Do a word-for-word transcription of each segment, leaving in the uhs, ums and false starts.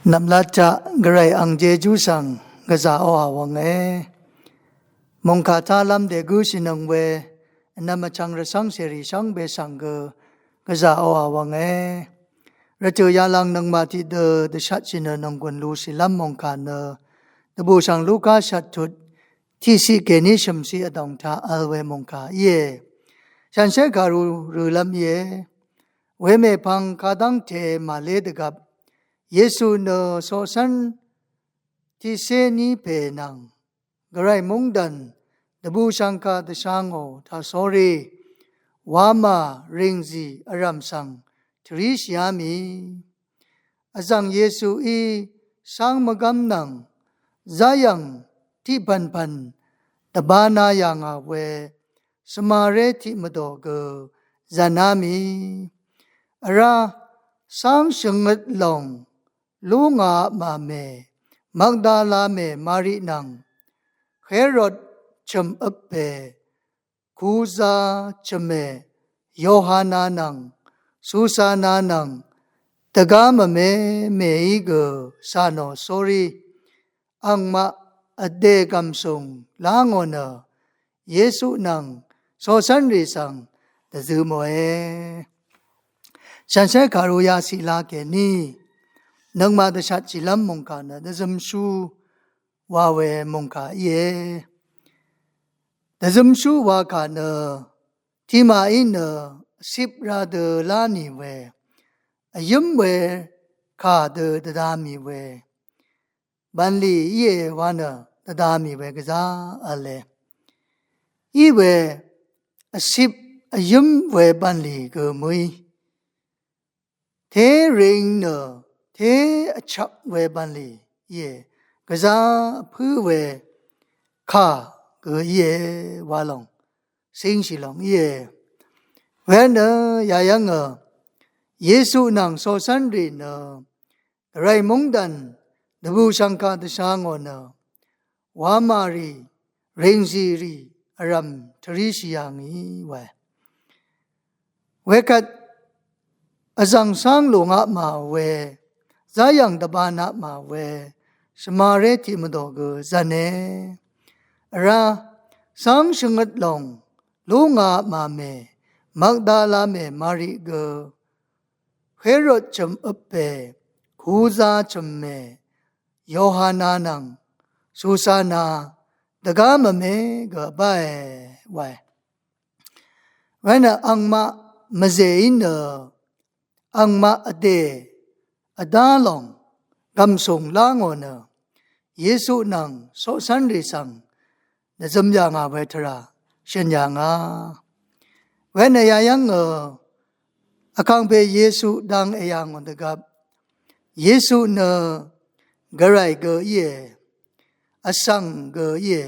Nvmlat taq gvray ang jejú svng gvzà oqà wvnge. Mòngkà tálv́m dègǿshìnøng we vnvm vchvng rvcv́ng cèrì shvngbe svng gø gvzà oqà wvnge. Rvtø̀ yalvng nøngmaq tiqdø dvshatshì nø nònggùn lushìlv́m mòngkà nø dvbùshv̀ng Luka shvttut tiqciq kèní shø̀mciq vdòng taq vl we mòngkà íe. Shanshér kàru rølv́m íe. Wemèpvng kadv́ngte màlé dvgvp Yesu nø coqcv́n tiqcé ní pè nvng gvray mungdv̀n dvbùshv̀ngkà dvsha ngò taqsórí wamà rìngzì vrv̀m svng tvríshìá mì. Vzv̀ng Yesuí cáng mvgv́m nvng záyv̀ng tiqpv̀npv̀n dvbānā yà ngà we svmaré tiq mvdò gø zv̀ná mì. Vrá cáng shvngøt lòng lú ngà màmè Magdala mè Mari nvng Herod chø̀m øp pè Kuza chø̀mè Yohana nvng Susana nvng dvgá mvme mèí gø cà nò sórí angmaq vdè gv̀msùng lá ngò nø Yesu nvng coqcv́nrì svng dvzø mòe. Shanshér kàru yaciq la kèní nøngmaq dvshatshìlv́m mòngkà nø dvzømshú wa we mòngkà íe. Dvzømshú wa kà nø tiqmaqí nø vcip ra dø lá nì we vyǿm we kà dø dvda mì we bv̀nlì íe wa nø dvda mì we gvzá v̄le. Í we vcip vyǿm we bv̀nlì gø mø̀í té ring nø té vchvk we bv̀nlì íe. Gvzá vpǿ we kà gø íe wa lòng cíngshì lòng íe. Wenø yayv́ngø Yesu nvng coqcv́nrì nø gvray mungdv̀n dvbùshv̀ngkà dvsha ngò nø wamàrì rìngzìrì vrv̀m tvríshì yà ngì we. Wekvt vzv̀ng cáng lù ngaq mà we záyv̀ng dvbānā mà we svmaré tiq mvdò gø zv̀ne. Vrá cáng shvngøt lòng lú ngà màmè Magdala mè Mari gø Herod chø̀m øp pè Kuza chø̀m mè Yohana nvng Susana dvgá mvme gø báe wae. Wenø angmaq mvzèí nø angmaq vdè vdá lòng gv̀msùng lá ngò nø Yesu nvng coqcv́nrì svng dvzøm yà ngà we tvrà shø̀n yà ngà. Wenø yayv́ngø vkàngpè Yesu dang èyà ngò dvgvp Yesu nø gvray gø íe, vsvng gø íe.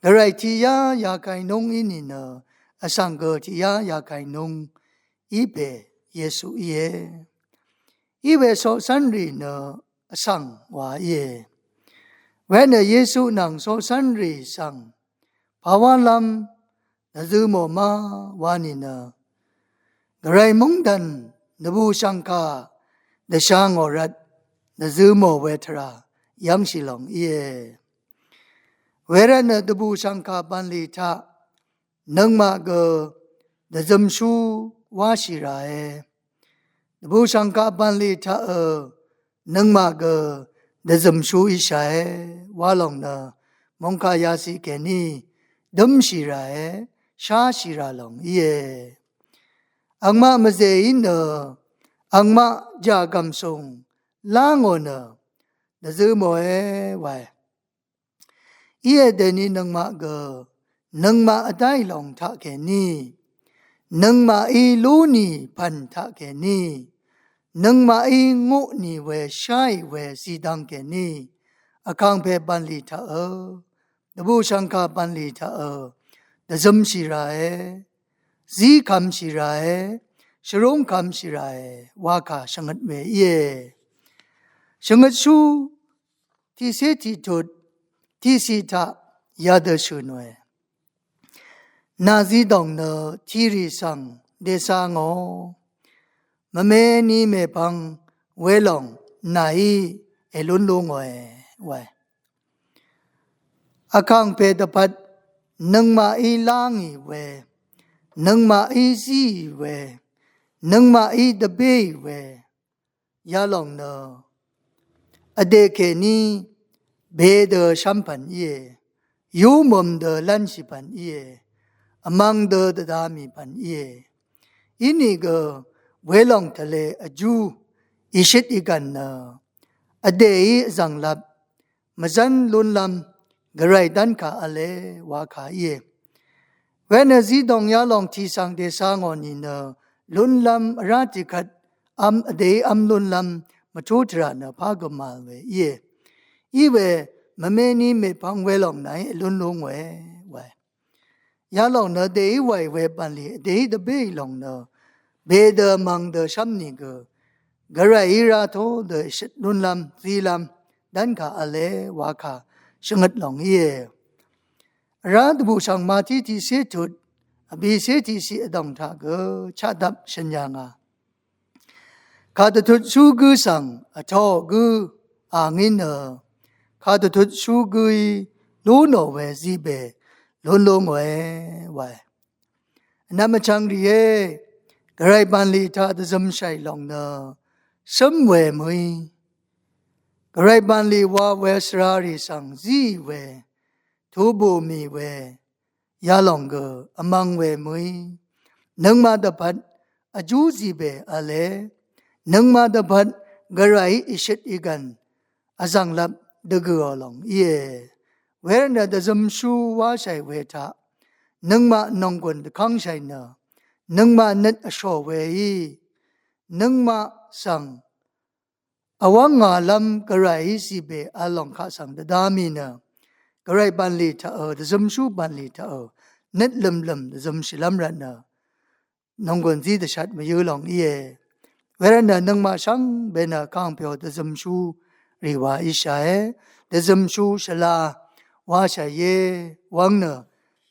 Gvray tiqyá yakainúng í nìnø vsvng gø tiqyá yakainúng í pè Yesu íe. Í we coqcv́nrì nø vsvng wa íe. Wenø Yesu nvng coqcv́nrì svng pàwálv́m dvzø mò má wa nìnø gvray mungdv̀n dvbùshv̀ngkà dvsha ngò rvt dvzø mò we tvrà yv́ngshì lòng íe. Wervtnø dvbùshv̀ngkà bv̀nlì taq nøngmaq gø dvzømshú wáshì ràe. Dvbùshv̀ngkà bv̀nlì taqø nøngmaq gø dvzømshú íshàe wa lòng nø mòngkà yaciq kèní dǿmshì ràe, sháshì rà lòng íe. Angmaq mvzèí nø angmaq jà gv̀msùng lá ngò nø dvzø mòe wae. Íe dèni nøngmaq gø nøngmaq vdáì lòng taqkèní, nøngmaqí lú nì pv̀n taqkèní, nøngmaqí nguq nì we sháì we zìdvng kèní vkàngpè bv̀nlì taqø, dvbùshv̀ngkà bv̀nlì taqø dvzømshì ràe, zí kvmshì ràe, shvrúng kvmshì ràe wa kà shvngøt we íe. Shvngøtshú tiqcé tiqtut tiqciq taq yadø shø̀n we. Nàzi dòng nø tìrì svng dèca ngò. Mvme ni mèpvng welòng nàí èlún lú ngòe wae. Vkàngpè dvpvt nøngmaqí lá ngì we, nøngmaqí zíì we, nøngmaqí dvbéì we, yalòng nø vdè kèní be dø shv́mpv̀n íe, yúmøm dø lv́nshì pv̀n íe, vmvng dø dvda mì pv̀n íe. Inìgø welòng tvle vjú ìshøt ìgv̀n nø vdèí vzv̀nglap mvzv́n lúnlv́m gvray dv́nkà v̄le wakà íe. Wenø zídòng yalòng tìsv̀ng dèsha ngò nìnø lúnlv́m vrá tìkvt vm vdèí vm lúnlv́m mvtú tvrà nø pá gø màvl we íe. Iwe mvmení mèpvng welòng nàí èlún lú ngòe wae. Yalòng nø vdèí wàì we bv̀nlì vdèí dvbéì lòng nø be dø mvng dø shv́m nìgø gvrayí rá tó dø èshøt lúnlv́m zílv́m dv́nkà v̄le wakà shvngøt lòng íe. Vrá dvbùshv̀ng Mati tiqcé tut vbìcé tiqciq vdòng taq gø chaqdap shø̀n yà ngà. Kàdvtutshú gǿ svng vtōò gǿ a ngí nø kàdvtutshú gǿí lú nò we zibè lún lú ngòe wae. Vnvm vchvng rìé, gvray bv̀nlì taq dvzømshàì lòng nø shǿm we mø̀í, gvray bv̀nlì wa we svrarì svng zíì we, tubù mì we, yalòng gø vmvng we mø̀í, nøngmaq dvpvt vjú zìbè v̄le, nøngmaq dvpvt gvrayí ìshøt ìgv̀n vzv̀nglap dvgø̀ò lòng íe. Wervtnø dvzømshú wáshàì we taq nøngmaq nònggùn dvkv́ngshàì nø nøngmaq nøt vshò weí nøngmaq svng vwv́ng ngàlv́m gvrayí zìbè v̄l lòng kaq svng dvda mì nø gvray bv̀nlì taqø, dvzømshú bv̀nlì taqø nøt lø̀mlø̀m dvzømshìlv́m rvtnø nònggùn zí dvshat mvyǿ lòng íe. Wervtnø nøngmaq shvngbe nø kàngpyò dvzømshú rì wa íshàe, dvzømshú shvla washàìé wv́ng nø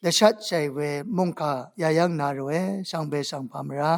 dvshatshàì we mòngkà yayv́ng na ròe shvngbe shvngpà mvrá.